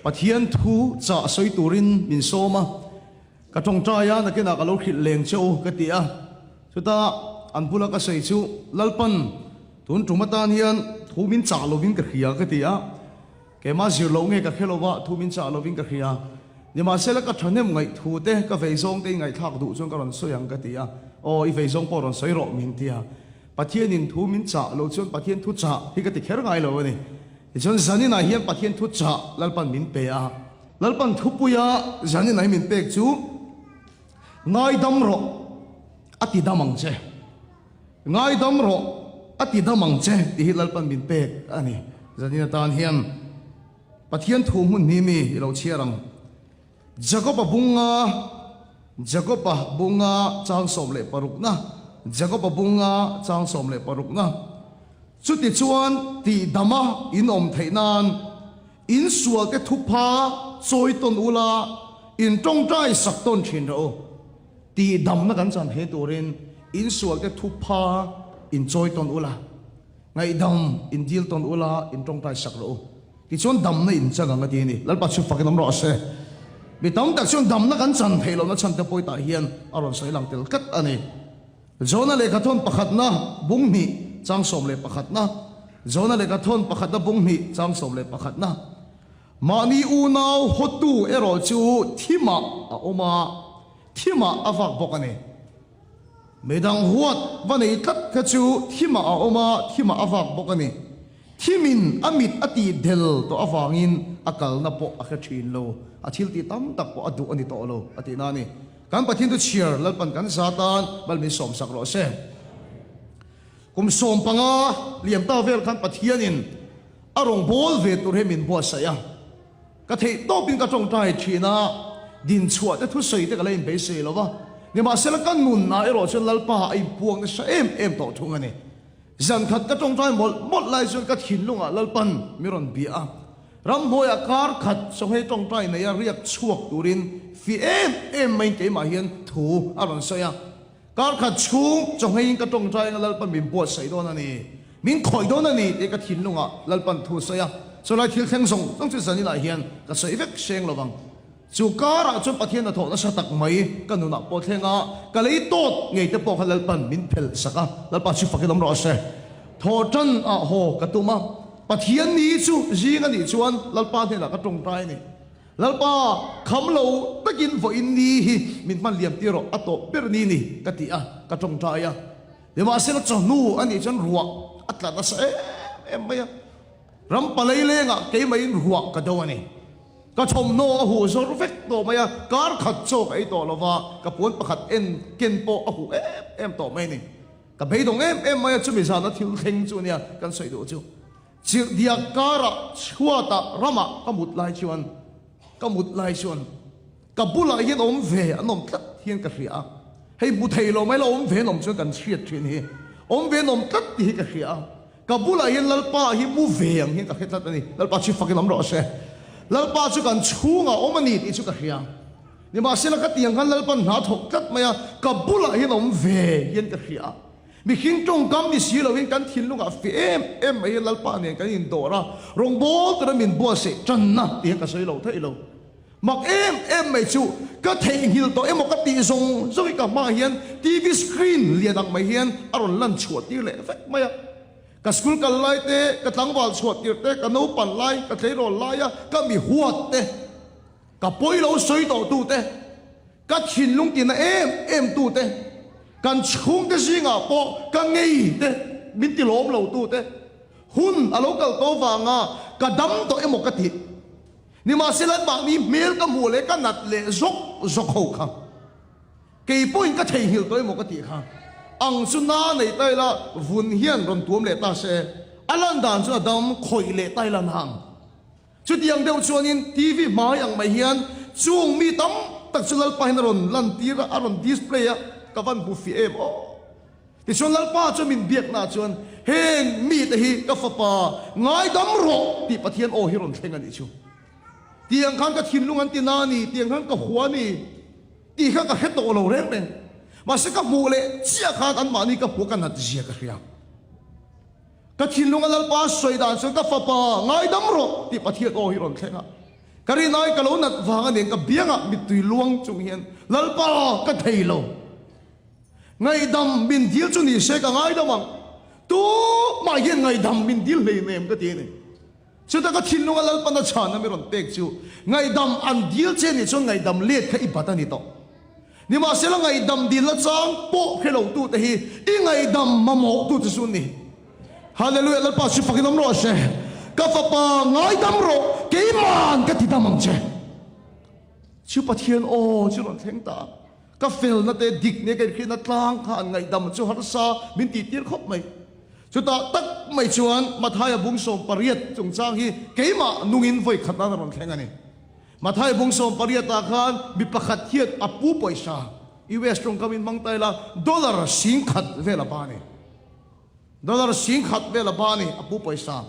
Pathian thu chah sawi turin min sawm a, ka tawngtai a, nakinah ka lo hrilh leng che u ka ti a. Chutah an bula ka sawi chu Lalpan tun tum atan hian thu min chah lovin ka hria ka ti a, keimah zir loh nge ka hre lova thu min chah lovin ka hria. Nimahsela ka thahnem ngaih thu te ka vei zawng te i ngaihthlak duh chuan ka rawn sawi ang ka ti a, aw i vei zawng pawh rawn sawi rawh min ti a. Pathianin thu min chah loh chuan Pathian thu chah hi ka ti kher ngai lo a ni. Tichuan zaninah hian Pathian thu chah Lalpan min pe a. Lalpan thupuia zaninah hi min pek chu Ngaidam rawh a ti dam ang che, Ngaidam rawh a ti dam ang che tih hi Lalpan min pek a ni. Zanin atan hian Pathian thu hmun hnih mi i lo chhiar ang. Jakoba bunga Jakoba bunga chang 16na Jakoba bunga chang 16na Chutichuan tihdama in awm theih nan in sualte thupha chawi tawn ula, in tawngtai sak tawn thin rawh u. Tihdamna kan chan thei turin in sualte thupha in chawi tawn ula, ngaihdam in dil tawn ula, in tawngtai sak rawh u. Tichuan damna in chan ang a ti a ni. Lalpa chu fakin awm rawh se. Mi tam tak chuan damna kan chan theih lohna chhan te pawh tah hian a rawn sawi lang tel tlat a ni. Jona lehkhathawn pakhatna bung hnih chang 11na Jona lehkhathawn pakhatna bung hnih chang 11na Mahni unau hawtu erawh chu thimah a awm a, thimah a vak bawk a ni. Midang huat va nei tlat kha chu thimah a awm a, thimah a vak bawk a ni. Thimin a mit a tih del tawh avangin a kalna pawh a hre thin lo, a thil tih tam tak pawh a duh a ni tawh lo a tihna a ni. Kan Pathian chu chhiar Lalpan kan za tan bal min sawmsak rawh se. Kum 15 liam ta vel khan Pathianin a rawngbâwl ve tur hi min buatsaih a. Ka theih tawpin ka tawngtai thin a, dinchhuah te thusawi te ka la inbeisei lo va. Nimahsela ka nunah erawh chuan Lalpa a inpuang nasa em em tawh thung a ni. Zan khat ka tawngtai mawlh mawlh lai chuan ka thinlungah Lalpan mi rawn bia a, ramhnuaiah kar khat chawnghei tawngtai neia riak chhuak turin fi em em maiin keimah hian thu a rawn sawi a. Kar khat chhung chawngheiin ka tawngtai anga Lalpan min buatsaih dawn a ni, min khawih dawn a ni tih ka thinlungah Lalpan thu a sawi a. Chulai thil thleng zawng zawng chu zaninah hian ka sawi vek hreng lovang. Chu karah chuan Pathian a thawh nasa tak mai, ka nunah pawh thleng a, ka lei tawt ngei te pawh kha Lalpan min phelh sak a, Lalpa chu fakin awm rawh se. Thawh tan ah haw ka tum a, Pathian ni chu zing a nih chuan Lalpa hnenah ka tawngtai a ni. Lalpa, kham lo takin vawiin ni hi min hman liam tir rawh, a tawp ber ni ni ka ti a, ka tawngtai a. Nimahsela chawhnu a nih chuan ruah a tla nasa em em mai a, ram palei lengah keimahin ruah ka do a ni. Ka thawmhnaw a huh zawr vek tawh mai a, kar khat chaw ka ei tawh lo va, ka puan pakhat en ken pawh a huh em em tawh mai a ni. Ka beidawng em em mai a, chumi zana thil thleng chu nia kan sawi duh chu. Chirhdiak karah chhuatah ramah ka mut lai chuan, ka mut lai chuan ka bulah hian awm ve an awm tlat hian ka hria a, hei hmu thei lo mai la awm ve an awm chuan kan hriat thin hi, awm ve an awm tlat tih hi ka hria a. Ka bulah hian Lalpa hi mu ve ang hian ka hre tlat a ni. Lalpa chu fakin awm rawh se. Lalpa chu kan chhungah awm a ni tih chu ka hria. Nimahsela ka tiang khan Lalpa'n hna thawk tlat mai a, ka bulah hian awm ve hian ka hria. Mihring tawngkam ni si loin kan thinlungah fe em em mai hian Lalpa nen kan indawr a, rawngbâwl tura min buatsaih tanna tih hian ka sawi lo theih lo. Mak em em mai chu ka theihnghilh tawh emaw ka tih zawng zawng hi ka hmaah hian TV screen lian ang mai hian a rawn lan chhuah tir leh vek mai a. Ka school kal lai te, ka tlangval chhuah tir te, ka naupan lai, ka tleirawl laia ka mi huat te, ka pawi lo sawi tawh tu te, ka thinlung tina em em tu te, kan chhungte zingah pawh ka ngei te min ti lawm lo tu te, hun a lo kal tawh vanga ka dam tawh emaw ka tih. Nimahsela mahni hmel ka hmuh leh ka nat leh zawk zawk ho kha kei pawhin ka theihnghilh tawh emaw ka tih kha ang chu na nei ta ila vun hian rawn tuam leh ta se a lan dan chu a dam khawih leh ta ila na ang. Chutiang deuh chuanin TV hmai ang mai hian chung mi tam tak chu Lalpa hian a rawn lantir a, a rawn display a, ka van hmu fiah em aw. Tichuan Lalpa chu min biaknaah chuan, Heng mite hi ka fapa, ngaidam rawh, tih Pathian aw hi rawn thleng a nih chu. Tiang khan ka thinlung an ti na a ni, tiang khan ka hua a ni, tih kha ka hre tawh lo reng reng. Mahse ka hmuh leh chiah khan anmahni ka hmuh ka nat zia ka hria. Ka thinlunga Lalpa sawi dan chuan ka fapa, ngaidam rawh, tih Pathian aw hi rawn thleng a. Ka rinai ka lo nat vang a nen ka biangah mittui luang chung hian Lalpa ka thei lo. Ngaihdam min dil chu ni se ka ngaidam ang. Tumah hian ngaihdam min dil hleinem ka ti a ni. Chutah ka thinlunga Lalpana chhana mi rawn pek chu ngaihdam an dil che nih chuan ngaihdam let kha i bat a ni tawh. Nimahsela ngaihdam dilna chang pawh hre lo tute hi i ngaihdam mamawh tute chu an ni. Hallelujah Lalpa chu fakin awm rawh se. Ka fapa ngaidam rawh keiman ka ti dam ang che. Chu Pathian aw chu rawn thleng ta. Ka felna te dik nia ka inhriatna tlang kha an ngaihdam chu harsa min tih tir khawp mai. Chutah tak mai chuan Mathaia bung 18 chungchang hi keimah nungin vawi khat nan a rawn thleng a ni. Mathaia bung 18 ah khan mi pakhat hian a pu pawisa, US tawngkam in hmang ta ila, dollar 10,000 vel a ba a ni. Dollar 10,000 vel a ba a ni, a pu pawisa.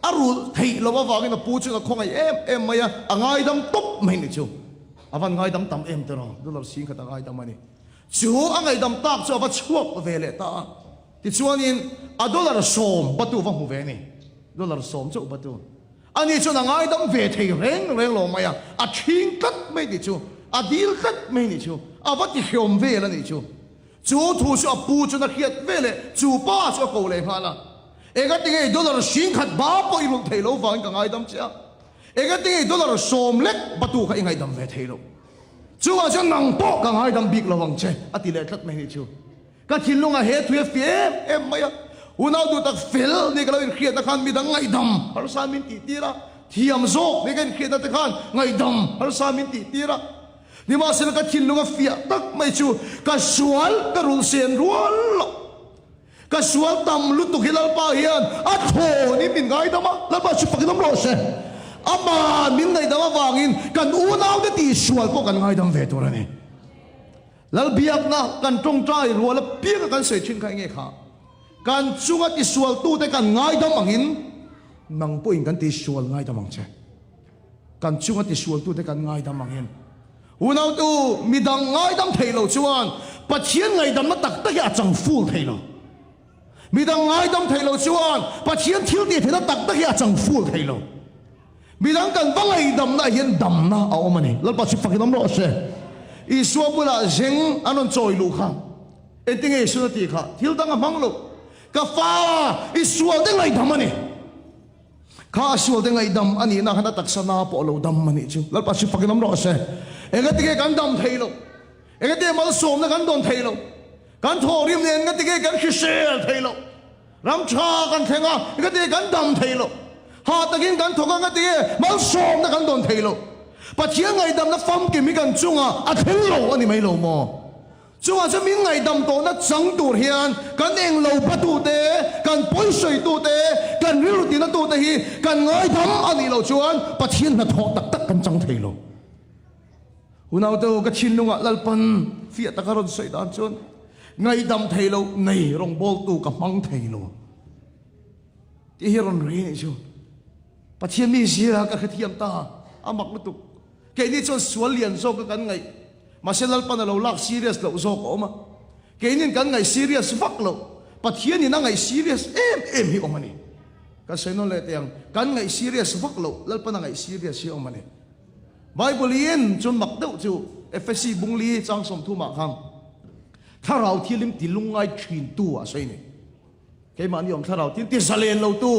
A rulh theih loh avangin a pu chuan a khawngaih em em mai a, a ngaidam tawp mai ni chu. A van ngaidam tam em tiraw, dollar 10,000 a ngaidam a ni. Chu a ngaihdam tak chu a va chhuak ve leh ta a. Tichuanin a dollar 10 batu va hmu ve a ni. Dollar 10 chauh batu. Ani chuan a ngaidam ve thei reng reng lo mai a, a ṭhing tlat mai tih chu, a dil tlat mai nih chu, a va ti hreawm vel a nih chu. Chu thu chu a pu chuan a hriat ve leh chu pa chu a ko leh nghal a. Engatinge i dollar 10,000 ba pawh i rulh thei lo vangin ka ngaidam che a. Engatinge i dollar 10 lek batu kha i ngaihdam ve thei lo. Chuvang chuan nang pawh ka ngaidam bik lo ang che, a ti leh tlat mai nih chu. Ka thinlungah he thu hi a fiah em em mai a, unau duh tak fel ni ka lo inhriatna khan midang ngaihdam harsa min tih tir a, thiam zawk ni ka inhriatna te khan ngaihdam harsa min tih tir a. Nimahsela ka thinlung a fiah tak mai chu ka sual ka rulh sen rual loh. Ka sual tam lutuk hi Lalpa hian a thawnin min ngaidam a, Lalpa chu fakin awm rawh se. Ama'n min ngaihdam avangin kan unaute tihsual pawh kan ngaidam ve tur a ni. Lalbiakna kan tawngtai rual apianga kan sawi thin kha enge kha? Kan chunga tisualtute kan ngaidam angin nang pawhin kan tisual ngaidam ang che. Kan chunga tisualtute kan ngaidam angin. Unautu midang ngaidam thei lo chuan Pathian ngaidamna tak tak hi a chang ful thei lo. Midang ngaidam thei lo chuan Pathian thil tih theihna tak tak hi a chang ful thei lo. Midang kan va ngaihdamna ah hian damna a awm a ni. Lalpa chu fakin awm rawh se. Isua bulah zeng an rawn chawi luh kha. Engtinge Isuan a tih kha? Thil dang a hmang lo. Ka fa, i sualte ngaihdam a ni. Kha a sualte ngaihdam a nihna khan a taksa na pawh a lo dam a nih chu. Lalpa chu fakin awm rawh se. Engatinge kan dam thei lo? Engatinge malsawmna kan dawn thei lo? Kan thawhrim nen engatinge kan hrisel thei lo? Ram tha kan thleng a, engatinge kan dam thei lo? Hah takin kan thawk a, engatinge malsawmna kan dawn thei lo? Pathian ngaihdamna famkim hi kan chungah a thleng lo a ni mai lo maw? Chungah chuan min ngaihdam tawhna chang tur hian kan englo batute, kan pawisawitute, kan rilru tinatute hi kan ngaidam a nih loh chuan Pathian hnathawh tak tak kan chang thei lo. Unaute u, ka thinlungah Lalpan fiah taka rawn sawi dan chuan ngaihdam thei lo nei rawngbawltu ka hmang thei lo tih hi rawn ri anih chu. Pathian mi zira ka hrethiam ta, a mak lutuk. Keini chuan sual lian zawka kan ngaih, mahse Lalpan a lo lak serious loh zawk a awm a. Keinin kan ngaih serious vak loh, Pathianin a ngaih serious em em hi awm a ni. Kan sawi nawn leh teh ang, kan ngaih serious vak loh, Lalpan a ngaih serious hi awm a ni. Bible in chuan mak deuh chu Efesi bungli chang 30 ah khan Thlarau Thialim ti lungngai thin tu ah sawi a ni. Keimahni awm Thlarau Thialim ti zalen lo tu,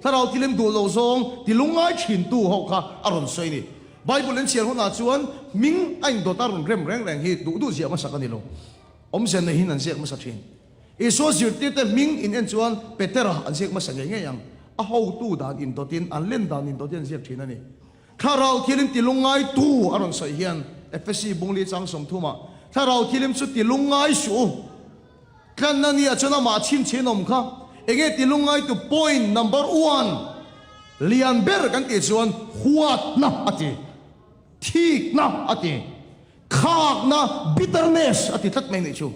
Thlarau Thialim duh lo zawng ti lungngai thin tu ho kha a rawn sawi a ni. Bible in chhiar hunah chuan hming a indawt a rawn rem reng reng hi duh duh ziah hmasak a ni lo. Awmzia neihin an ziak hmasa thin. Isua zirtirte hming in en chuan Petera an ziak hmasa ngei ngei ang. A hotu dan indawtin an len dan indawtin an ziak thin a ni. Thlarau Thilim ti lungngai tu a rawn sawi hian Efesi bungli chang 30 ah Thlarau Thilim chu ti lungngai suh u. Tlanna ni ah chuan amah chhinchhin awm kha enge ti lungngai tu point number one lian ber kan tih chuan huatna a ti, thikna a ti, khakna, bitterness, a ti tlat mai nih chu.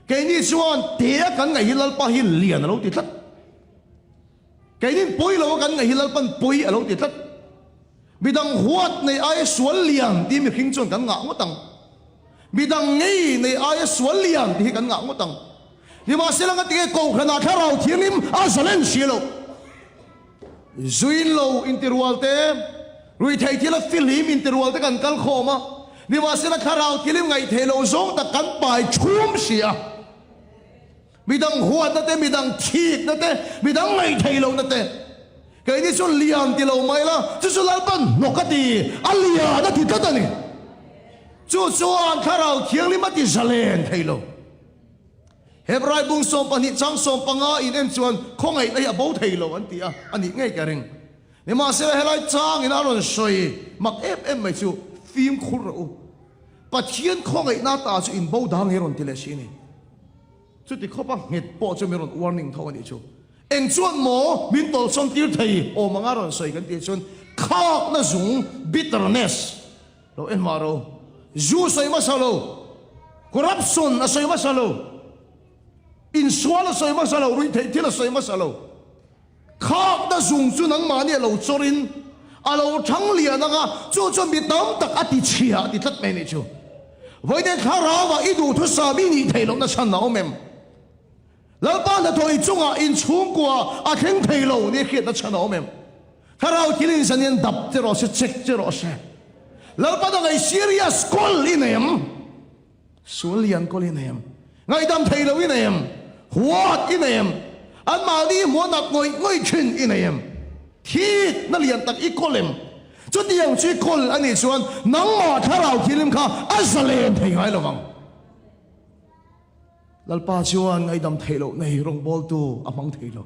Keini chuan te a kan ngaih hi Lalpa hi lian a lo ti tlat. Keinin pawi lo a kan ngaih hi Lalpan pawi a lo ti tlat. Midang huat nei aia sual lian tih mihring chuan kan ngah ngawt ang. Midang ngei nei aia sual lian tih hi kan ngah ngawt ang. Nimahsela ngatinge Kohhranah Thlarau Thianghlim a zalen si lo. Zuin lo intirual te, Ruihtheih thil a fihlim intirual te kan kal khawm a, nimahsela thlarau thilim ngaihtheih loh zawng tak kan pai chhum si a. Midang huatna te, midang thikna te, midang ngaihtheih lohna te. Keini chu lian ti lo mai la, chu chu Lalpan hnawk a ti, a lian a ti tlat a ni. Chu chuan Thlarau Thianghlim a ti zalen thei lo. Hebrai bung 12 chang 15 in en chuan khawngaihna hi a bo thei lo an ti a, a nih ngei ka ring. Nimahsela helai changin a rawn sawi mak em em mai chu fimkhur rawh u. Pathian khawngaihna ta chu in bo dang hi rawn ti leh si a ni. Chuti khawpa nghet pawh chu min rawn warning tho a nih chu. Eng chuan maw min tawlsawn tir thei awm anga rawn sawi kan tih chuan khakna zung, bitterness, lo en mah ro. Zu sawi hmasa lo, corruption a sawi hmasa lo, insual a sawi hmasa lo, ruihtheih thil a sawi hmasa lo. Khakna zung chu nangmahni a lo chawrin a lo thang lian ang a, chu chuan mi tam tak a ti chhia a ti tlat mai a nih chu. Vawiin thlarauah i duhthusam i nih theih lohna chhan a awm em? Lalpa hnathawh i chungah inchhungkua a thleng thei lo nia hriatna chhan a awm em? Thlarau thil in zan hian dap che rawh se, check che rawh se. Lalpa dang ei serious kawl i nei em? Sual lian kawl i nei em? Ngaihdam thei lo i nei em? Huat i nei em? Anmahni hmuah nat ngawih ngawih thin i nei em? Thikna lian tak i kawl em? Chutiang chu i kawl a nih chuan nangmah thlarau thilim kha a zalen thei ngai lo vang. Lalpa chuan ngaihdam theih loh nei rawngbawltu a hmang thei lo.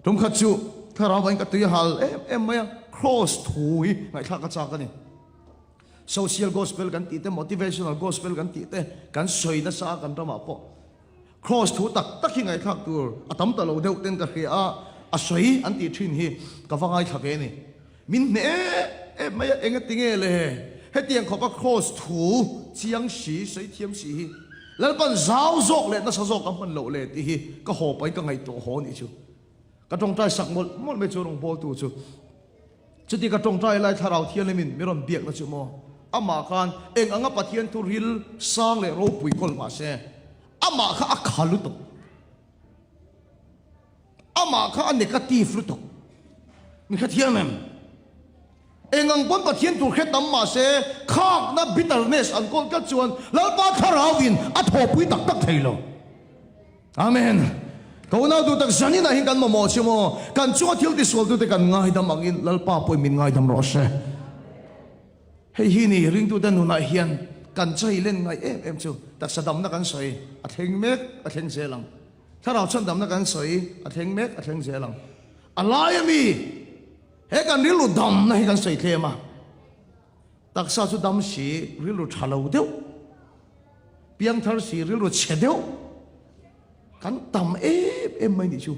Tum khat chu thlarau vain ka tui a hal em em mai a, Kraws thu hi ngaihthlak a chak a ni. Social gospel kan tih te, motivational gospel kan tih te kan sawi nasa a kan ramah pawh. Kraws thu tak tak hi ngaihthlak tur a tam ta lo deuh ten ka hria a, a sawi an tih thin hi ka va ngaithla ve a ni. Min hneh em em mai a, engati nge le? Hetiang khawpa Kraws thu chiang si, sawi thiam si hi Lalpan zau zawk leh nasa zawk a hman loh le tih hi ka haw pahin ka ngaihtuah haw anih chu. Ka tawngtai sak mawlh mawlh mai chu rawngbawltu chu. Chuti ka tawngtai lai Thlarau Thianghlimin min rawn biakna chu maw? Amah khan eng anga Pathian thu ril sang leh ropui kawl mah se, amah kha a kha lutuk. Amah kha a negative lutuk. Min hrethiam em? Eng ang pawn Pathian tur hre tam mah se, khakna, bitterness, an kawl tlat chuan Lalpa Thlarauin a thawhpui tak tak thei lo. Amen. Ka unau duh tak zaninah hian kan mamawh che maw? Kan chunga thil tisualtute kan ngaidam angin Lalpa pawhin min ngaidam rawh se. Hei hi ni ringtute nunah hian kan chai len ngaih em em chu taksa damna kan sawi a thleng mek a thleng zel ang. Thlarau chhandamna kan sawi a thleng mek a thleng zel ang. A laia mi he kan rilru damna hi kan sawi tlem a, taksa chu dam si rilru tha lo deuh, piangthar si rilru chhe deuh kan tam em em mai nih chu.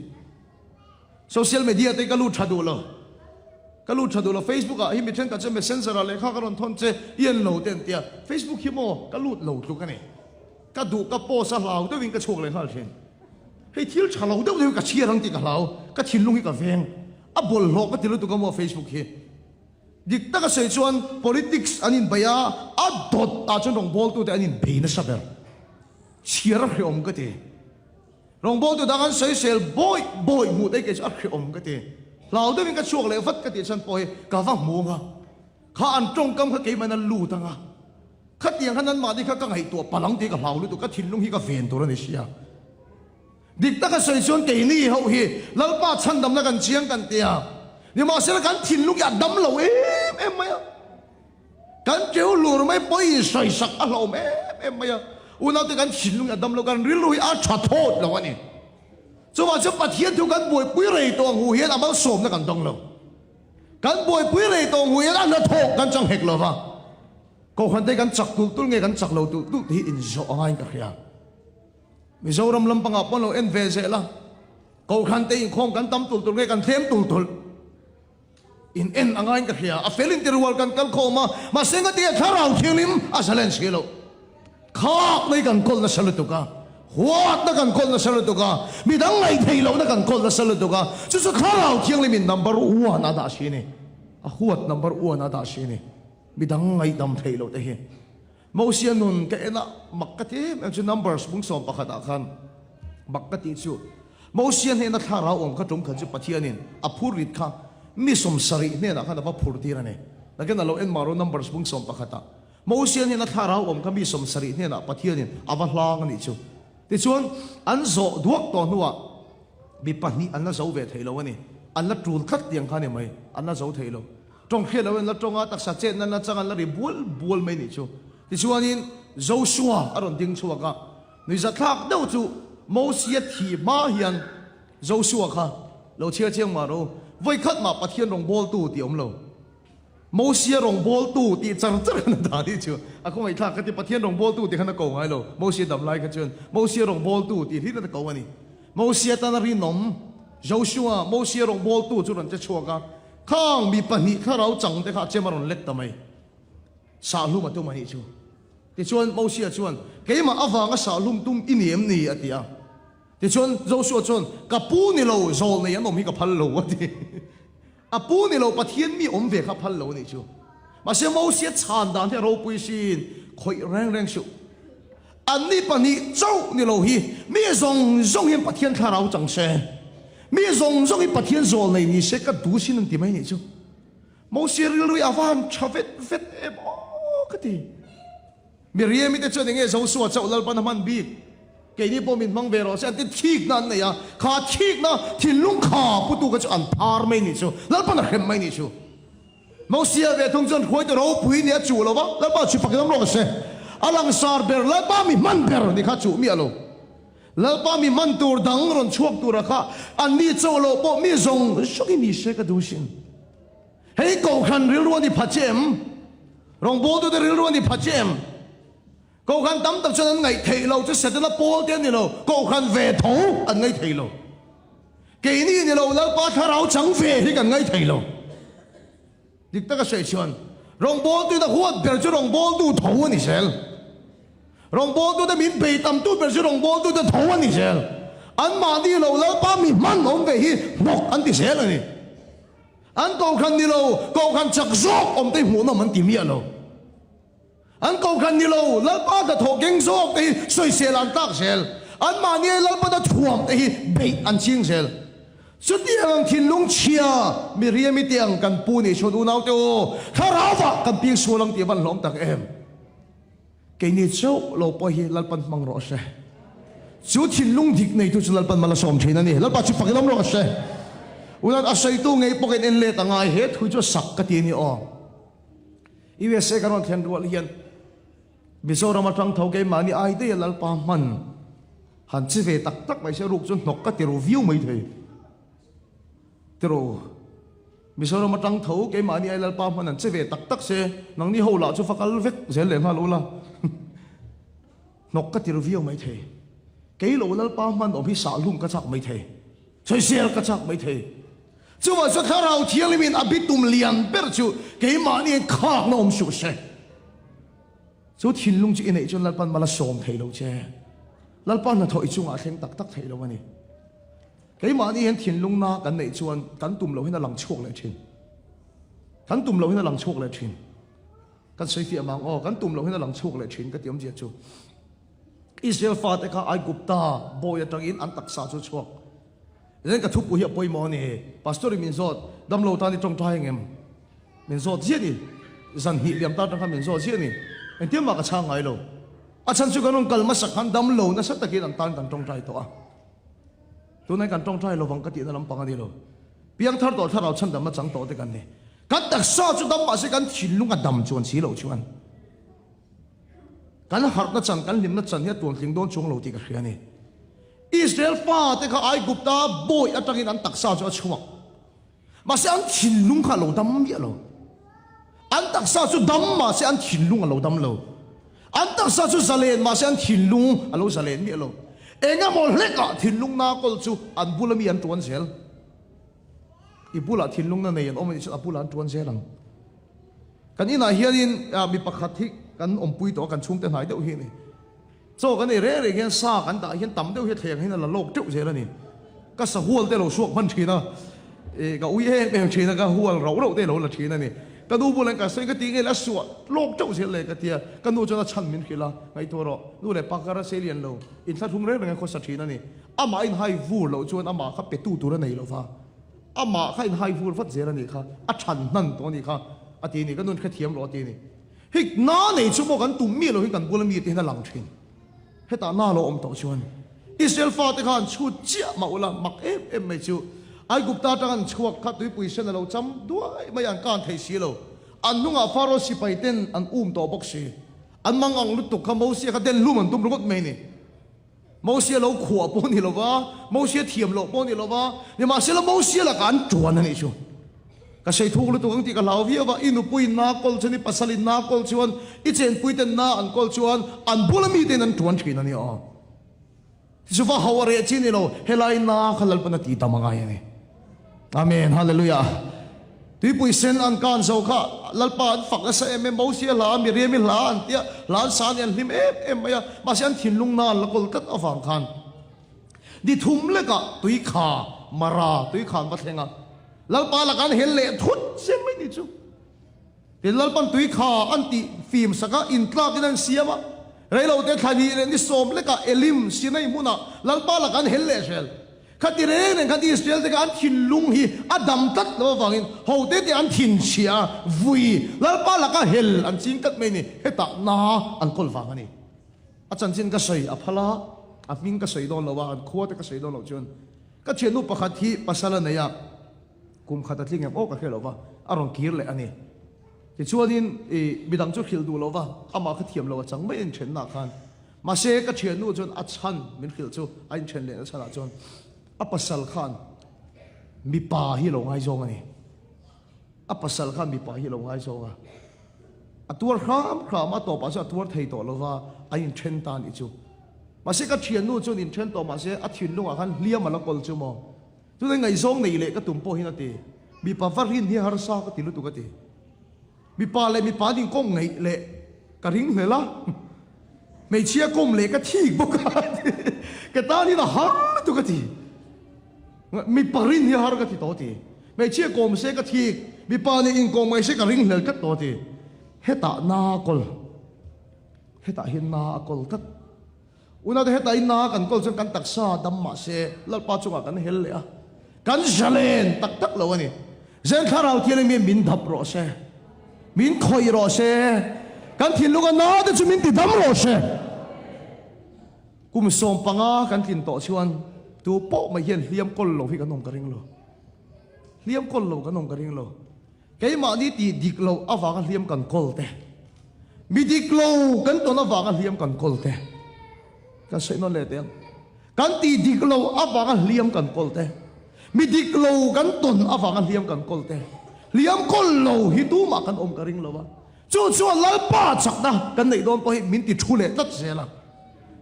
Social media te ka lut tha duh lo. Ka lut tha duh lo. Facebook ah hi mi thenkhat chuan messenger ah lehkha ka rawn thawn che i en lo te an tia. Facebook hi maw ka lut lo tluk a ni. Ka duh ka post a hlau deuhin ka chhuak leh nghal thin. Hei thil tha lo deuh deuh hi ka chhiar ang tih ka hlau. Ka thinlung hi ka veng. A bawlhhlawh ka ti lutuk a maw Facebook hi. Dik taka sawi chuan politics an inbeih a, a dawt ah chuan rawngbawltute an inbei nasa ber. Chhiar a hrehawm ka ti. Rawngbawltu dang an sawisel bawih bawih hmuh te kei chu a hrehawm ka ti. Hlau deuhin ka chhuak leh vat ka tih chhan pawh hi ka va hmu ang a, kha an tawngkam kha keimah in a lut ang a, khatiang khan anmahni kha ka ngaihtuah palh ang tih ka hlau lutuk, ka thinlung hi ka ven tur a ni sia. Dik taka sawi chuan keini ho hi Lalpa chhandamna kan chiang kan ti a, nimahsela kan thinlung hi a dam lo em em mai a. Kan teu lur mai pawh i insawisak a hlauhawm em em mai a, unaute kan thinlung hi a dam lo, kan rilru hi a tha thawt lo a ni. Chuvang chuan Pathian thu kan buaipui rei tawh ang hu hian a malsawmna kan dawng lo. Kan buaipui rei tawh ang hu hian a hnathawh kan chang hek lo va. Kohhran te kan chak tulh tulh nge kan chak lo tulh tulh tih hi inzawh a ngaiin ka hria. Mizoram lampangah pawh an lo en ve zel a, Kohhran te inkhawm kan tam tulh tulh nge kan thlem tulh tulh. In en a ngaiin ka hria, a fel in ti rual kan kal khawm a, mahse ngatia thlarau thianghlim a zalen si lo. Khak mai kan kawl nasa lutuk a, huatna kan kawl nasa lutuk a, midang ngaihtheih lohna kan kawl nasa lutuk a, chu chu thlarau thianghlim in number one a dah si a ni. A huat number one a dah si a ni. Midang ngaihdam theih loh te hi. Mosia nun ka en a, mak ka ti em em chu Numbers bung 11 ah khan mak ka tih chu Mosia hnena thlarau awm kha tum khan chu Pathianin a phur rit kha. mi 70 hnenah khan a va phur tir a ni. Nakin a lo en mah rawh Numbers bung 11 ah. Mosia hnena thlarau awm kha mi 70 hnenah Pathianin a va hlang a nih chu. Tichuan, an zawh duak tawh hnuah mi pahnih an la zo ve thei lo a ni. An la tul tlat tiang kha a ni mai, an la zo thei lo. Tawng hriat loin an la tawng a, taksa chetna an la chang, an la ri bual bual mai a nih chu. Tichuanin Joshua a rawn ding chhuak a, nuihzathlak deuh chu Mosia thih hma hian Joshua kha lo chhiar chiang mah rawh u, vawikhat mah Pathian rawngbawltu tih a awm lo. Mosia rawngbawltu tih char char khan a dah nih chu a khawngaihthlak ka ti. Pathian rawngbawltu tih khan a ko ngai lo. Mosia dam lai kha chuan Mosia rawngbawltu tih hlir a ko a ni. Mosia tana rinawm Joshua, Mosia rawngbawltu chu rawn che chhuak a, khang mi pahnih thlarau chang te kha a chem a rawn let ta mai. Sahlum a tum a nih chu. Tichuan Mosia chuan, Keimah avanga sahlum tum i ni em ni? a ti a. Tichuan Joshua chuan, Ka pu ni lo, zawl nei an awm hi ka phal lo, a ti. A pu ni lo, Pathian mi awm ve kha phal lo a nih chu. Mahse Mosia chhan dan hi a ropui sin, khawih reng reng suh. Anni pahnih chauh ni lo hi mi zawng zawng hian Pathian thlarau chang se, mi zawng zawng hi Pathian zawl nei ni se ka duh sin an ti mai nih chu. Mosia rilru hi a va han tha vet vet em aw ka ti. Miriami te chuan enge Joshua chauh Lalpan a hman bik? Keini pawh min hmang ve rawh se an ti thikna an nei a, kha thikna thinlung kha putu kha chu an phar mai nih chu, Lalpan a hrem mai nih chu. Mosia ve thung chuan hruaitu ropui nih a chuh lo va, Lalpa chu fakin awm rawh se. A langsar ber Lalpa mi hman ber ni kha chuh miah lo. Lalpa mi hman tur dang rawn chhuak tura kha anni chauh loh pawh mi zawng zawngin ni se ka duh sin. Hei Kohhran rilru a ni pha che em? Rawngbawltute rilru a ni pha che em? Kohhran tam tak chuan an ngaih theih lo chu Setana pawl te a ni lo, Kohhran ve tho an ngaih thei lo. Keini ni lo Lalpa thlarau chang ve hi kan ngaih thei lo. Dik taka sawi chuan rawngbawltuin a huat ber chu rawngbawltu tho a ni zel. Rawngbawltute min bei tamtu ber chu rawngbawltute tho a ni zel. Anmahni lo Lalpa mi hman awm ve hi hnawk an ti zel a ni. An kohhran ni lo, kohhran chak zawk awm te hi hmuhnawm an ti miah lo. An kohhran ni lo, Lalpa hnathawh keng zawk te hi sawisel an tlak zel. Anmahni ai Lalpana thuam te hi beih an ching zel. Chutiang ang thinlung chhia mi riami te ang kan pu nih chuan unaute aw, thlarauah kan piang sual ang tih a van hlawm tak em. Keini chauh lo pawh hi Lalpan hmang rawh se. Chu thinlung dik neitu chu Lalpan mal a sawm thin a ni. Lalpa chu fakin awm rawh se. Unan a sawitu ngei pawh ka in en let a ngai he thu chu a sak ka ti a ni aw. USA kan rawn thlen rual hian Mizoram atang tho keimahni ai daih a Lalpa hman han che ve tak tak mai se ruk chu hnawk ka ti ru viau mai thei. Ti ru. Mizoram atang tho keimahni ai Lalpa hman an che ve tak tak se, nangni ho lah chu va kal vek zel leh nghal ula. Hnawk ka tir viau mai thei. Kei lo Lalpa hman awm hi sahhlum ka chak mai thei. Sawisel ka chak mai thei. Chuvah chuan Thlarau Thianghlimin a bitum lian ber chu keimahni in khakna awm suh se. Chu thinlung chu i neih chuan Lalpan mal a sawm thei lo che. Lalpa hnathawh i chungah a thleng tak tak thei lo a ni. Keimahni hian thinlung na kan neih chuan kan tum loh hian a lang chhuak leh thin. Kan tum loh hian a lang chhuak leh thin. Kan sawi fiah mang aw, kan tum loh hian a lang chhuak leh thin ka ti awmzia chu. Israel fate kha Aigupta bawi atangin an taksa chu chhuak. Zen ka thupu hi a pawimawh a ni. Pastor in min zawt, damlo tan i tawngtai ang em? Min zawt ziah ni. Zan hnih liam ta atang khan min zawt ziah ni. Engtin mah ka chhang ngai lo. A chhan chu kan rawn kal hmasak khan damlo nasa takin an tan kan tawngtai tawh a. Tunai kan tawngtai lovang ka tihna lampang a ni lo. Piangthar tawh thlarau chhandamna chang tawh te kan ni. Kan taksa chu dam mahse kan thinlung a dam chuan si loh chuan kan harhna chan, kan hlimna chan hi a tuantling dawn chuang lo tih ka hria a ni. Israel fate kha Aigupta bawi atangin an taksa chu a chhuak. Mahse an thinlung kha a lo dam miah lo. An taksa chu dam mahse an thinlung a lo dam lo. An taksa chu zalen mahse an thinlung a lo zalen miah lo. Eng emaw hlekah thinlung na kawl chu an bula mi an tuan zel. I bulah thinlung na nei an awm anih chuan a bulah an tuan zel ang. Kan inah hianin mi pakhat hi kan awmpui tawh a, kan chhungte hnai deuh hi a ni. Chaw kan ei reng reng hian sa kan dah hian tam deuh hi a thleng hian a la lawk teuh zel a ni. Ka sahual te lo suak hman thin a, ih ka ui em em thin a, ka hual rauh rauh te lo la thin a ni. Ka nu bulah hian ka sawi ka ti ngei le a suah lawk teuh zel le ka ti a, ka nu chuan a chhan min hrilh a, ngaihtuah rawh, nu leh pa kar a sei lian lo, inthlahrung reng reng a khawsa thin a ni. Amah a inhai vur loh chuan amah kha pe tu tur a nei lo va. Amah kha inhai vur vat zel a nih kha, a than hnan tawh a nih kha, a ti a ni. Ka nun hrethiam rawh a ti a ni. Hei na nei chu maw kan tum miah lo hi kan bula mite hian a lang thin. Hetah na lo awm tawh chuan Israel fate kha an chhut chiah mah ula mak em em mai chu Aigupta atang an chhuak kha tuipui sen a lo cham duai mai a, an kan thei si lo. An hnungah Pharaoh sipai ten an um tawh bawk si. An mang ang lutuk kha Mosia kha den hlum an tum ringawt mai ni. Mosia lo khuah pawh ni lova, Mosia thiam loh pawh ni lova, nimahsela Mosia lakah an tuan a nih chu. Ka sei thuk lutuk ang tih ka hlau viau va, i nupuiin na kawl chuan, i pasalin na kawl chuan, i chenpuiten na an kawl chuan an bula mitein an tuan thin a ni aw. Tichu va ho a reh chi ni lo, helai na kha Lalpan a tih dam a ngai a ni. Amen, Hallelujah. Tuipui sen an kan zo kha Lalpa an fak nasa em em, Mosia hla, Miriami hla an tia, hla an sa nih an hlim em em mai a, mahse an thinlung na an la kawl tlat avang khan ni thum lekah tui kha Mara tui kha an va thleng a, Lalpa lakah an hel leh thut zel mai ni chu. Tin, Lalpan tui kha an tih fim sak a, intlakin an siam a. Reilote thla hnih leh ni sawm lekah Elim, Sinai hmunah Lalpa lakah an hel leh zel. Khati reng reng khan Israel te kha an thinlung hi a dam tlat lo avangin hote te an thinchhia a, vui Lalpa laka hel an ching tlat mai ni, hetah na an kawl vang a ni. A chanchin ka sawi a phal a, a hming ka sawi dawn lo a, an khua te ka sawi dawn loh chuan ka thiannu pakhat hi pasal a nei a, kum khat a tling em aw ka hre lo va, a rawn kir leh a ni. Tichuanin i midang chu hrilh duh lo va, amah kha thiam lo a chang mai a inthennaah khan. Mahse ka thiannu chuan a chhan min hrilh chu a inthen lehna chhanah chuan a pasal khan mipa hi a lo ngaizawng a ni. A pasal khan mipa hi a lo ngaizawng a, a tuar hram hram a, a tawpah chuan a tuar thei tawh lo va, a inthen ta a nih chu. Mahse ka thiannu chuan inthen tawh mahse a thinlungah khan hliam a la kawl chu maw. Tunah ngaihzawng neih leh ka tum pawh hian a ti, mipa va rin hi harsa ka ti lutuk a ti. Mipa leh mipa an inkawm ngaih leh ka ring hlel a, hmeichhia kawm leh ka thik bawk a ti. Ka tan hian a har lutuk a ti. Mipa rin hi har ka ti tawh a ti. Hmeichhia kawm se ka thik, mipa nen inkawm ngaih se ka ring hlel tlat tawh a ti. Hetah na a kawl, hetah hian na a kawl tlat. Unaute heta in na kan kawl chuan kan taksa dam mah se Lalpa chungah kan hel leh a, kan zalen tak tak lo a ni. Zen Thlarau Thianghlim hian min dap rawh se, min khawih rawh se, kan thinlunga na te chu min ti dam rawh se. Kum 15 kan tlin tawh chuan tu pawh mai hian hliam kawl lo hi kan awm ka ring lo. Hliam kawl lo kan awm ka ring lo. Keimahni tih dik loh avanga hliam kan kawl te, mi dik lo kan tawn avanga hliam kan kawl te, kan sawi nawn leh teh ang. Kan tih dik loh avanga hliam kan kawl te, mi dik lo kan tawn avanga hliam kan kawl te, hliam kawl lo hi tumah kan awm ka ring lo a. Chu chuan Lalpa chakna kan neih dawn pawh hi min ti thu leh tlat zel a.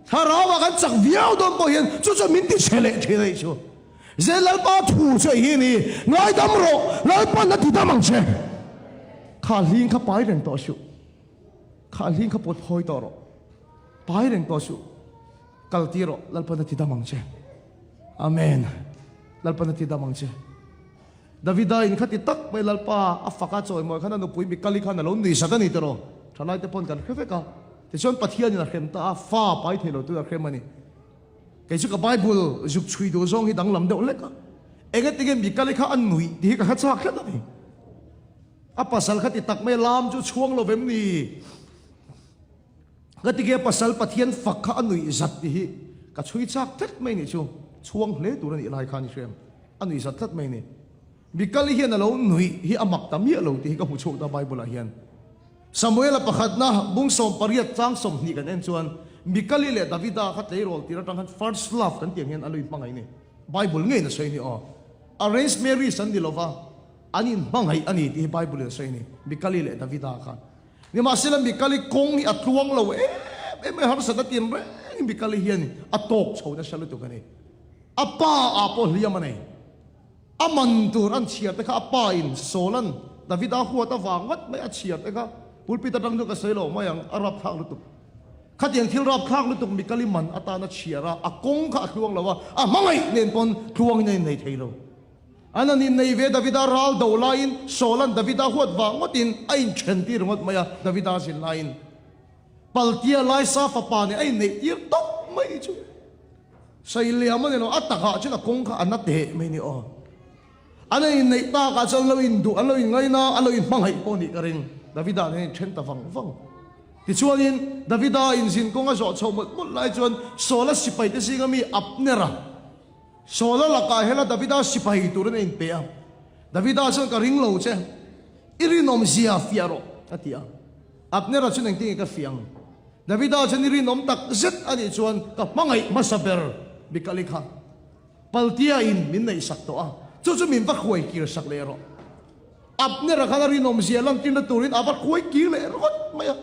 Thlarauah kan chak viau dawn pawh hian chu chuan min ti chhe leh thin a nih chu. Zel Lalpa thu chu hei hi a ni, Ngaidam rawh, Lalpa'n a ti dam ang che. Kha hling kha pai reng tawh suh, kha hling kha pawt hawi tawh rawh, pai reng tawh suh, kal tir rawh, Lalpa'n a ti dam ang che. Amen. Lalpa'n a ti dam ang che. Davida in khati tak mai Lalpa a fak a chawimawi khan a nupui Mikali khan a lo nui sak a ni tiraw? Thalaite pawn kan hre vek a. Tichuan Pathianin a hrem ta a, fa pai thei lo tuin a hrem a ni. Kei chu ka Bible zuk chhui duh zawng hi danglam deuh hlek a. Engatinge Mikali kha a nuih tih hi ka hre chak tlat a ni. A pasal khati tak mai lam chu chhuang lo vem ni? Ngatinge pasal Pathian fak kha a nuih zat tih hi ka chhui chak tlat mai nih chu. Chhuang hle tur a nih lai khan i hre em? A nuih zat tlat mai ni. Mikali hian a lo nuih hi a mak ta miah lo tih hi ka hmu chhuak ta Bible ah hian. Samuela pakhatna bung 18 chang 20 kan en chuan Mikali leh Davida kha tleirawl tir atang khan first love kan tih ang hian a lui hmangaih ni. Bible ngeiin a sawi ni aw. Arranged marriage an ni lova an inhmangaih a ni tih hi Bible in a sawi ni. Mikali leh Davida kha. Nimahsela Mikali kawng hi a tluang lo em em mai harsatna tin rengin Mikali hian a tawk chho nasa lutuk a ni. A pa ah pawh hliam a nei. A man tur an chhiar te kha a pa in Saul-a'n Davida huat avang ngawt mai a chhiar te kha pulpit atang chu ka sawi lo mai ang, a rapthlak lutuk. Khatiang thil rapthlak lutuk Mikali man atan a chhiar a, a kawng kha a tluang lo a, a hmangaih nen pawn tluangin a innei thei lo. An an innei ve Davida ral do laiin Saul-a'n Davida huat vang ngawtin a inthen tir ngawt mai a, Davida zin laiin Paltia Laisa fapa nen a inneih tir tawp mai chu. Sailiam a ni lo, a takah chuan a kawng kha a na teh mai ni aw. An in inneih takah chuan an lo induh, an lo inngaina, an lo inhmangaih pawh nih ka ring. Davida nen an inthen ta vang vang. Tichuanin, Davida inzin kawng a zawh chhoh mawlh mawlh lai chuan Saula sipaite zinga mi Abnera, Saula lakah hela Davida sipai turin a inpe a. Davida chuan, Ka ring lo che, i rinawmzia fiah rawh, a ti a. Abnera chuan, Engtin nge ka fiah ang? Davida chuan, I rinawm tak zet a nih chuan ka hmangaih hmasa ber Mikali kha Paltia in min neihsak tawh a, chu chu min va khuai kir sak leh rawh. Abnera khan a rinawmzia lantirna turin a va khuai kir leh rawt mai a.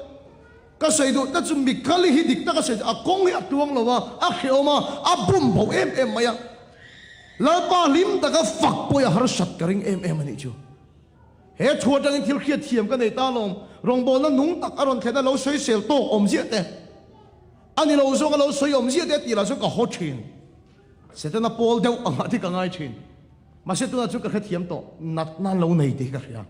Ka sawi duh ta chu Mikali hi dik taka sawi chu a kawng hi a tuang lo a, a hrehawm a, a bum bo em em mai a. Lalpa hlim taka fak pawih a harsat ka ring em em a nih chu. He thu atangin thil hriat thiam ka nei ta alawm, rawngbawlna nung tak a rawn thlen a lo sawisel tawk awm ziah te, a ni lo zawng a lo sawi awm ziah te a tih lah chuan ka haw thin. Setana pawl deuh angah te ka ngai thin. Mahse tunah chuan ka hrethiam tawh, natna lo nei tih hi ka hria.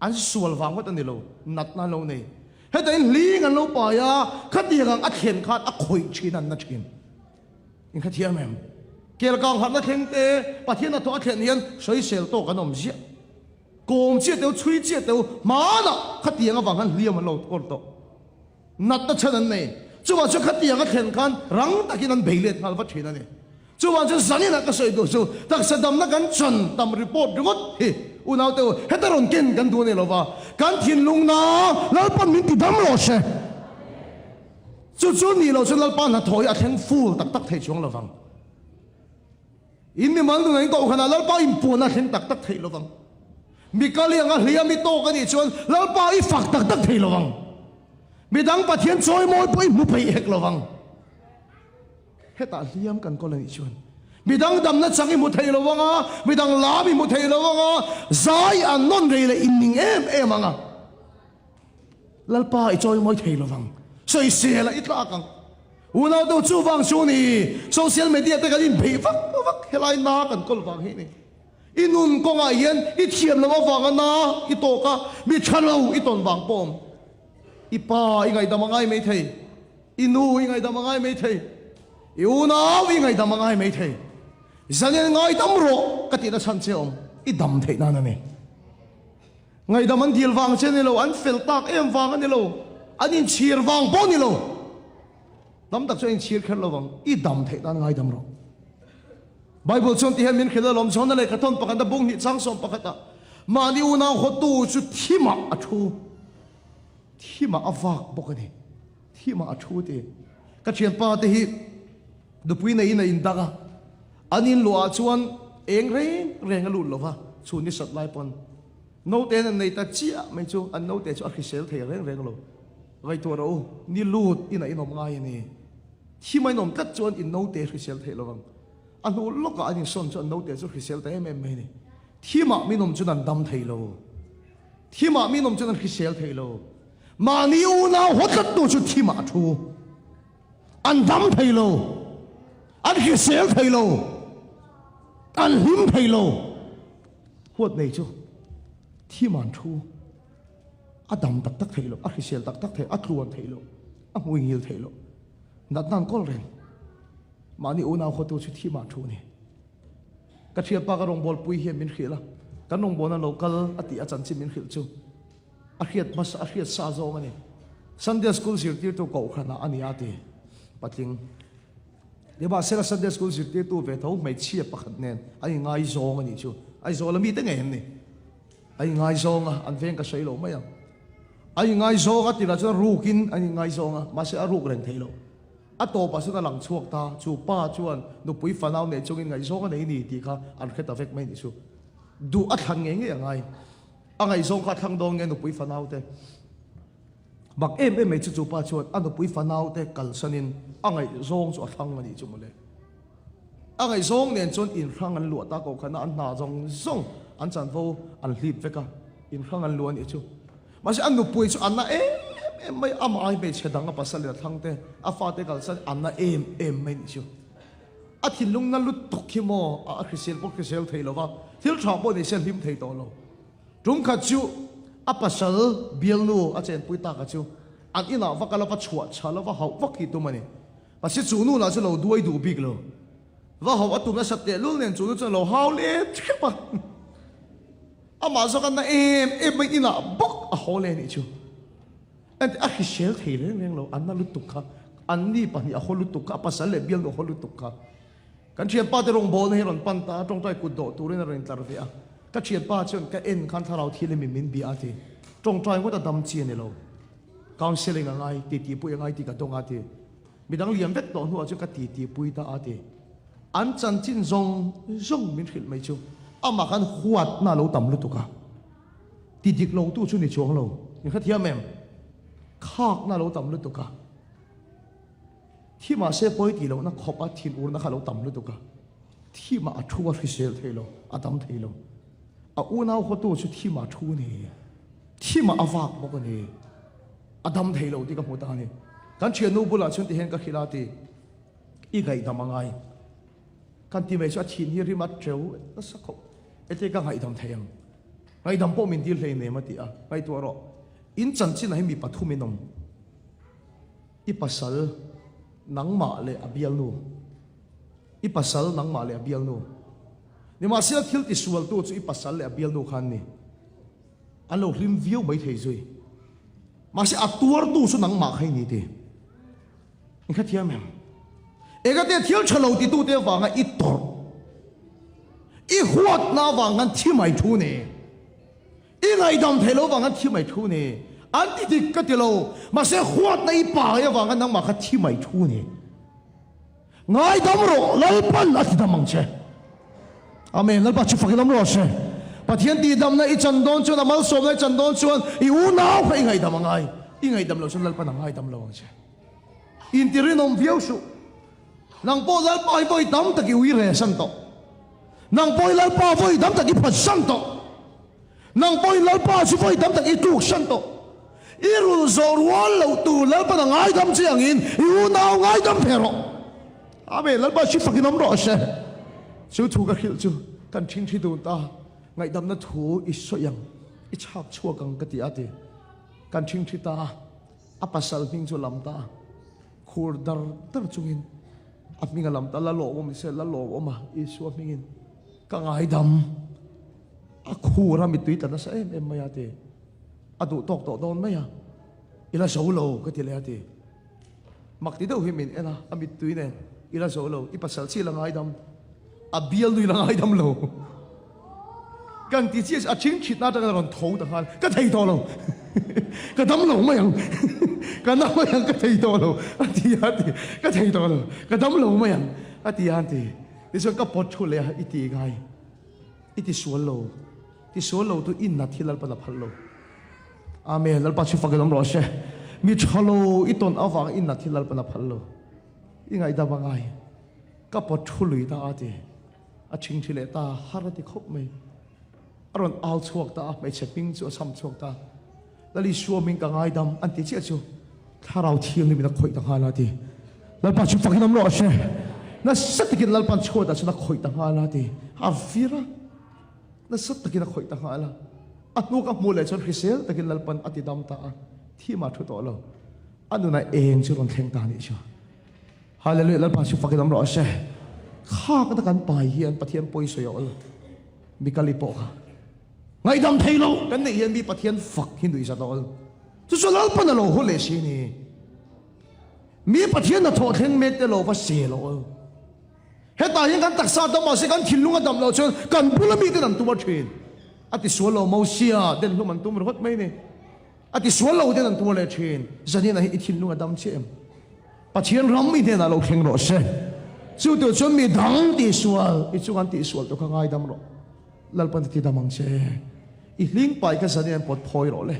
An sual vang ngawt a ni lo, natna lo nei. Heta in hling an lo pai a, khatiang ang a thlen khan a khawih thin an na thin. In hrethiam em? Kel kang harhna thleng te, Pathian hnathawh a thlen hian sawisel tawk an awm ziah. Kawm chiah teu, chhui chiah teu, hmanah khatiang avang khan hliam an lo kawl tawh. Natna chhan an nei. Chuvang chuan khatiang a thlen khan rang takin an bei let nghal vat thin a ni. Chuvang chuan zaninah ka sawi duh chu taksa damna kan chan tam report ringawt hi unaute u heta rawn ken kan duh a ni lo va, kan thinlungna Lalpan min ti dam rawh se. Chu chu nih loh chuan Lalpa hnathawh hi a thleng full tak tak thei chuang lo vang. In mimal nunah in kohhranah Lalpa inpuanna a thleng tak tak thei lo vang. Mikali anga hliam i tawk a nih chuan Lalpa i fak tak tak thei lo vang. Midang Pathian chawimawi pawh i hmu peih hek lo vang. Hetah hliam kan kawl a nih chuan midang damna chang i hmu thei lo vang a, midang lam i hmu thei lo vang a, zai an nawn rei leh in ning em em ang a. Lalpa i chawimawi thei lo vang. Sawisel ah i tlak ang. Unau deuh chu vang chu ni. Social media te kan inbeih vak vak helai na kan kawl vang hi ni. I nun kawngah hian i thiam loh avanga na i tawk a, mi tha lo i tawn vang pawh awm. I pa i ngaihdam a ngai mai thei. I nu i ngaihdam a ngai mai thei. I unau i ngaihdam a ngai mai thei. Zanian ngaidam rawh ka tihna chhan che awm. I dam theih nan a ni. Ngaihdam an dil vang che a ni lo, an fel tak em vang a ni lo, an inchhir vang pawh a ni lo. Tam tak chuan inchhir kher lo vang, i dam theih nan ngaidam rawh. Bible chuan ti hian min hrilh alawm, John-a lehkha thawn pakhatna bung hnih chang sawm pakhatah, Mahni unau hawtu chu thimah a thu, thimah a vak bawk a ni, thimah a thu ti. Ka thianpa te hi nupui neiin a indang a, an inluah ah chuan eng reng reng a lut lo va, chhun ni sat lai pawn. Note an nei ta chiah mai chu an note chu a hrisel thei reng reng lo. Ngaihtuah rawh u, ni lut inah in awm ngai a ni. Thim a in awm tlat chuan in note hrisel thei lo vang. A hnu lawkah an insawn chu an note chu hrisel ta em em mai a ni. Thimah min awm chuan an dam thei lo. Thimah min awm chuan an hrisel thei lo. Mahni unau haw tlattu chu thimah a thu. An dam thei lo. An hrisel thei lo. An hlim thei lo. Huat nei chu thiman thu a dam tak tak theih loh, a hrisel tak tak theih, a tluan theih loh, a hmui ngil theih loh. Natna an kawl reng. Mahni unau khawtu chu thiman thu a ni. Ka thianpa ka rawngbawlpui hian min hrilh a, kan rawngbawlna lo kal a tih a chanchin min hrilh chu a hriat hmasa, a hriat sa zawng a ni. Sunday school zirtirtu kohhranah a ni a ti patling. Nimahsela Sunday School zirtirtu ve tho hmeichhia pakhat nen an ingaizawng a nih chu. Aizawl a mite ngei an ni. An ingaizawng a, an veng ka sawi lo mai ang. An ingaizawng a tirah chuan rukin an ingaizawng a, mahse a ruk reng thei lo. A tawpah chuan a lang chhuak ta, chu pa chuan nupui fanau neih chungin ngaihzawng a nei ni tih kha an hre ta vek mai nih chu. Duh a thlan ngei ngei a ngai. A ngaihzawng kha a thlang dawn nge nupui fanau te. Bak em em mai chu chu pa chuan a nupui fanau te kalsanin a ngaihzawng chu a thlang a nih chu mawle. A ngaihzawng nen chuan inhrang an luah ta ko khan a, an hna zawng zawng an chanvo an hlip vek a, inhrang an luah a nih chu. Mahse a nupui chu a na em em mai, amah ai hmeichhe dang a pasal leh a thlang te, a fate kalsan a na em em mai nih chu. A thinlung na lutuk hi maw a hrisel pawh hrisel thei lo va, thil tha pawh ni se a hlim thei tawh lo. Tum khat chu a pasal bialnu a chenpui tak a chu an inah va kal a va chhuah chhal a va hauh vak hi tum a ni. Mahse chu nu lah chu lo duai duh bik lo. Va hauh a tum nasat tehlul nen chu nu chuan a lo hau let hrep a. Amah zawk a na em em mai inah bawk a haw leh anih chu. Engti a hrisel thei reng reng lo, a na lutuk kha, anni pahnih a haw lutuk kha, a pasal leh bialnu a haw lutuk kha. Kan thianpa te rawngbawlna hi a rawn pan ta a, tawngtai kut dawh turin a rawn intlar ve a. Ka thianpa chuan ka en khan thlarau thil emi min bia a ti. Tawngtai ngawt a dam chi a ni lo. Counselling a ngai, titi pui a ngai tih ka dawng a ti. Midang liam vek tawh hnuah chuan ka titi pui ta a ti. An chanchin zawng zawng min hrilh mai chu amah khan huatna a lo tam lutuk a. Ti dik lo tu chu ni chuang lo. Min hrethiam em? Khakna a lo tam lutuk a. Thi mahse pawi tih lohna khawp a thin urna kha a lo tam lutuk a. Thi mah a thu a hrisel thei lo, a dam thei lo. A unau hawtu chu thi mah a thu a ni. Thi mah a vak bawk a ni. A dam thei lo tih ka hmu ta a ni. Kan thiannu bulah chuan tihian ka hrilh a ti, I ngaihdam a ngai. Kan ti mai chu a thin hi rim a teu nasa khawp. Ete ka ngaihdam thei ang. Ngaihdam pawh min dil hlei nem a ti a. Ngaihtuah rawh. In chanchinah hi mi pathum in awm. I pasal nangmah leh a bialnu. I pasal nangmah leh a bialnu. Nimahsela thil tisualtu chu i pasal leh a bialnu kha an ni. An lo hlim viau mai thei zui. Mahse a tuartu chu nangmah kha i ni ti. In hrethiam em? Engate thil tha lo titute avanga i tawrh, i huatna avang khan thi mai thu ni. I ngaihdam thei lo avang khan thi mai thu ni. An ti dik ka ti lo, mahse huatna i pai avang khan nangmah kha thi mai thu ni. Ngaidam rawh, Lalpan a tidam ang che. Amen. Lalpa chu fakin awm rawh se. Pathian tihdamna i chan dawn chuan, a malsawmna i chan dawn chuan, i unau kha i ngaihdam a ngai. I ngaihdam loh chuan Lalpan a ngaidam lo ang che. Inti rinawm viau suh. Nang pawh Lalpa hi vawi tam tak i ui reh san tawh. Nang pawh i Lalpa vawi tam tak i phat san tawh. Nang pawhin Lalpa chu vawi tam tak i tluk san tawh. I rulh zawh rual loh tur Lalpan a ngaidam che angin i unau ngaidam ve rawh. Amen. Lalpa hri fakin awm rawh se. Chu thu ka hrilh chu kan ṭhingṭhi dun ta. Ngaihdamna thu i sawi ang, i chhak chhuak ang ka ti a ti. Kan ṭhingṭhi ta a, a pasal hming chu a lam ta a. Khur dar dar chungin a hming a lam ta, La lawmawm ni se, la lawmawm a, Isua hmingin ka ngaidam. A khur a mittui tla nasa em em mai a ti. A duh tawk tawh dawn mai a, I la zo lo ka ti leh a ti. Mak ti deuh hi min en a, a mittui nen, I la zo lo, i pasal chi la ngaidam, a bialnu i la ngaidam lo. Kan ti chiah a thing thitna atanga rawn tho ta nghal, ka thei tawh lo, ka dam lo mai ang, ka na mai ang ka thei tawh lo a ti a ti, ka thei tawh lo, ka dam lo mai ang a ti a ti. Tichuan ka pawt thu leh a, i ti ngai. I ti sual lo. Ti sual lo tu in nat hi Lalpan a phal lo. Amen. Lalpa chu fakin awm rawh se. Mi tha lo i tawn avang in nat hi Lalpan a phal lo. I ngaihdam a ngai. Ka pawt thu lui ta a ti. A thingthi leh ta har a ti khawp mai. A rawn au chhuak ta a, hmeichhe hming chu a cham chhuak ta. Lal Isua min ka ngaidam an ti chiah chu Thlarau Thianghlim in a khawih ta nghal a ti. Lalpa chu fakin awm rawh se. Nasa takin Lalpa'n chhuatah chuan a khawih ta nghal a ti. A vir a, nasa takin a khawih ta nghal a. A hnu ka hmuh leh chuan hrisel takin Lalpa'n a ti dam ta a, thim ah thu tawh lo. A nunah eng chu rawn thleng ta anih chu. Hallelujah Lalpa chu fakin awm rawh se. Kha ka ta kan pai hian Pathian pawi sawi a awl. Mikali pawh kha. Ngaihdam thei lo kan neih hian mi Pathian fak hi nuihzat a awl. Chu chu Lalpan a lo haw leh si ni. Mi Pathian hnathawh thleng mek te lo va sel a awl. Hetah hian kan taksa dam mahse kan thinlung a dam loh chuan kan bula miten an tum a thin. A ti sual lo Mosia den hlum an tum ringawt mai ni. A ti sual lo ten an tum leh thin. Zanina hi i thinlung a dam chiah em? Pathian ram i hnenah lo thleng rawh se. Chu tur chuan mi dang tihsual i chung an tihsual tu kha ngaidam rawh. Lalpan ti dam ang che. I hling pai kha zan hian pawt phawi rawh le.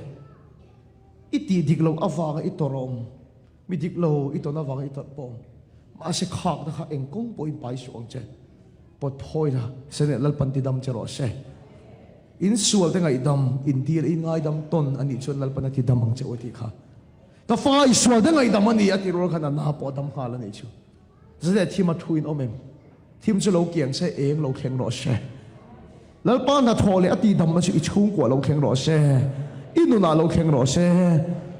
I tih dik loh avanga i tawrh a awm. Mi dik lo i tawn avanga i tawrh pawh awm. Mahse khakna kha eng kawng pawhin pai suh ang che. Pawt phawi la, Senate Lalpan ti dam che rawh se. In sual te ngaihdam, in dil in ngaidam tawn a nih chuan Lalpan a ti dam ang che u a tih kha. Ka fa i sual te ngaihdam a ni a ti rual khan a na pawh a dam nghal a nih chu. Zaleh thim a thu in awm em? Thim chu lo kiang se, eng lo thleng rawh se. Lalpa hnathawh leh a tihdamna chu i chhungkuah lo thleng rawh se, i nunah lo thleng rawh se.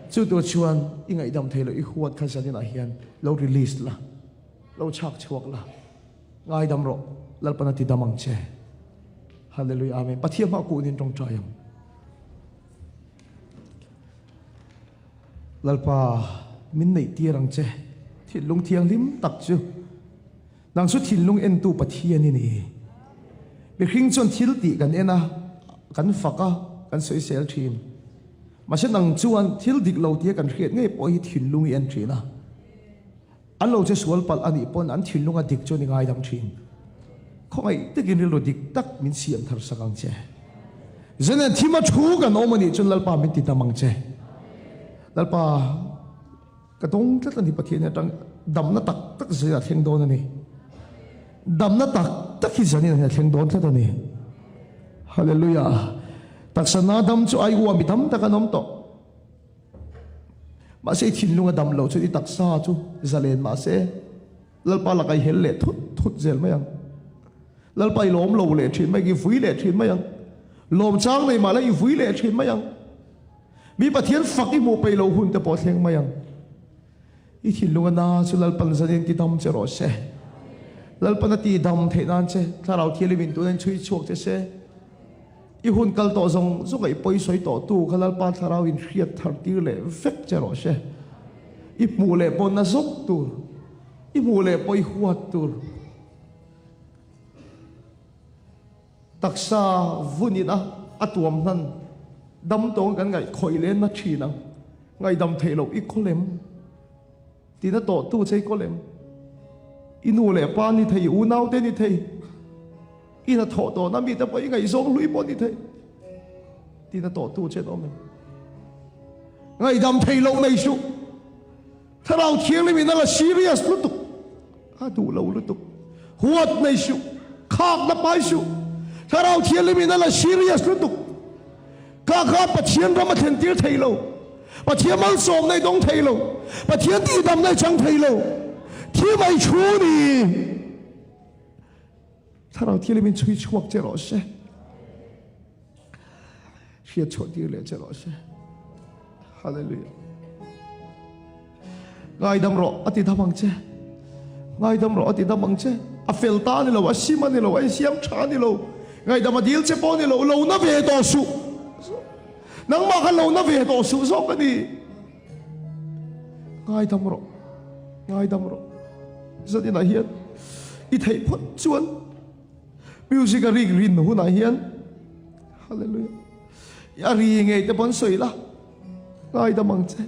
Chu tur chuan i ngaihdam thei loh i huat kha zaninah hian lo release la, lo chhak chhuak la. Ngaidam rawh, Lalpan a ti dam ang che. Hallelujah Amen. Pathian hmah kuhnin tawngtai ang. Lalpa, min neih tir ang che. Thinlung thianghlim tak chu. Nang chu thinlung entu Pathian i ni. Mihring chuan thil tih kan en a, kan fak a, kan sawisel thin. Mahse nang chuan thil dik lo tia kan hriat ngei pawh hi thinlung i en thin a. An lo che sual palh a nih pawn an thinlung a dik chuan i ngaidam thin. Khawngaih takin rilru dik tak min siam thar sak ang che. Zenen thim a thu kan awm a nih chuan Lalpa min ti dam ang che. Lalpa ka dawng tlat a ni Pathian atang damna tak tak zanin a thleng dawn a ni. Damna tak tak hi zanin a thleng dawn tlat a ni. Hallelujah. Taksa na dam chu ai uami tam tak an awm tawh. Mahse i thinlung a dam loh chuan i taksa chu zalen mahse Lalpa lakah i hel leh thut thut zel mai ang. Lalpa i lawm lo leh thin mai ang, i vui leh thin mai ang. Lawm chang nei mahla i vui leh thin mai ang. Mi Pathian fak i hmuh peih loh hun te pawh thleng mai ang. I thinlung a na chu Lalpan zanin ti dam che rawh se. Lalpan a ti dam theih nan che Thlarau Thianghlim in tuna in chhui chhuak che se. I hun kal tawh zawng zawng a i pawi sawi tawh tu kha Lalpa Thlarau in hriat thar tir leh vek che rawh se. I hmuh leh pawh na zawk tur, i hmuh leh pawh i huat tur. Taksa vun in a a tuam hnan dam tawng kan ngaih khawih leh na thin ang. Ngaihdam theih loh i kawlem. Tina tawh tu che i kawlem. I nu leh pa ni thei, i unau te ni thei. I hnathawh tawhna mite pawh i ngaihzawng hlui pawh ni thei. Tina tawh tu che an awm em? Ngaihdam theih loh nei suh. Thlarau Thianghlim in a la serious lutuk. A duh lo lutuk. Huat nei suh. Khakna pai suh. Thlarau Thianghlim in a la serious lutuk. Ka kha Pathian ram a thlen tir thei lo. Pathian malsawmna i dawng thei lo. Pathian tihdamna i chang thei lo. Thi mai thu ni. Thlarau Thianghlim in chhui chhuak che rawh se. Hriat chhuah tir leh che rawh se. Hallelujah. Ngaidam rawh a ti dam ang che. Ngaidam rawh a ti dam ang che. A fel ta a ni lo, a sim a ni lo, a insiam tha a ni lo. Ngaidam a dil che pawh a ni lo, lo na ve tawh suh. Nangmah kha lo na ve tawh suh zawk a ni. Ngaidam rawh, ngaidam rawh. Zaninah hian i theih phawt chuan music a rik rin hunah hian Hallelujah. A ri ngei te pawn sawi la. Ngaidam ang che.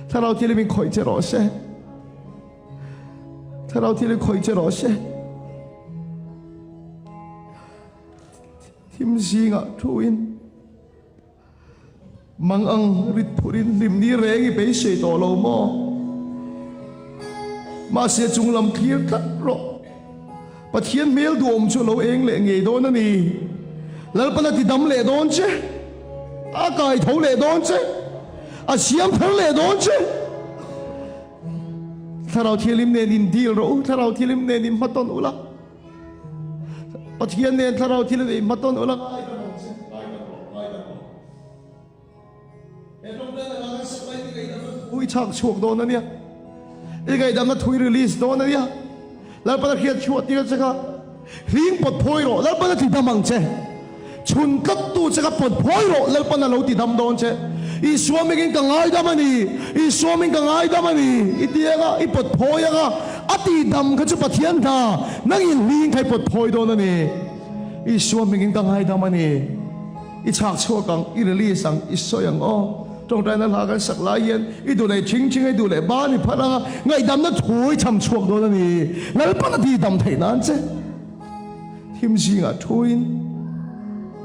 Thlarau Thianghlim in khawih che rawh se. Thlarau Thianghlim khawih che rawh se. Thim zingah thu in mang ang rit phurin hlim ni reng i beisei tawh lo maw? Mahse chunglam thlir tlat rawh. Pathian hmel duhawm chu a lo eng leh ngei dawn a ni. Lalpan a ti dam leh dawn che, a kai tho leh dawn che, a siam thar leh dawn che. Thlarau Thianghlim nen in deal rawh u, Thlarau Thianghlim nen in hmatawn ula. Pathian nen Thlarau Thianghlim nen in hmatawn ula. Ui chhak chhuak dawn a nia. I ngaihdamna thui release dawn a nia. Lalpan a hriat chhuah tir che kha. Hling pawt phawi rawh, Lalpan a ti dam ang che. Chhun tlat tu che kha pawt phawi rawh, Lalpan a lo ti dam dawn che. Isua mingin ka ngaidam a ni, Isua ming ka ngaidam a ni, i ti anga, i pawt phawi anga, a ti dam kha chu Pathian hna, nangin hling kha i pawt phawi dawn a ni. Isua mingin ka ngaidam a ni. I chhak chhuak ang, i release ang, i sawi ang aw. Tawngtaina hla kan sak lai hian i duh leh thing thing a, i duh leh ban i phat ang a, ngaihdamna thu i cham chhuak dawn a ni. Lalpan a ti dam theih nan che. Thim zingah thuin.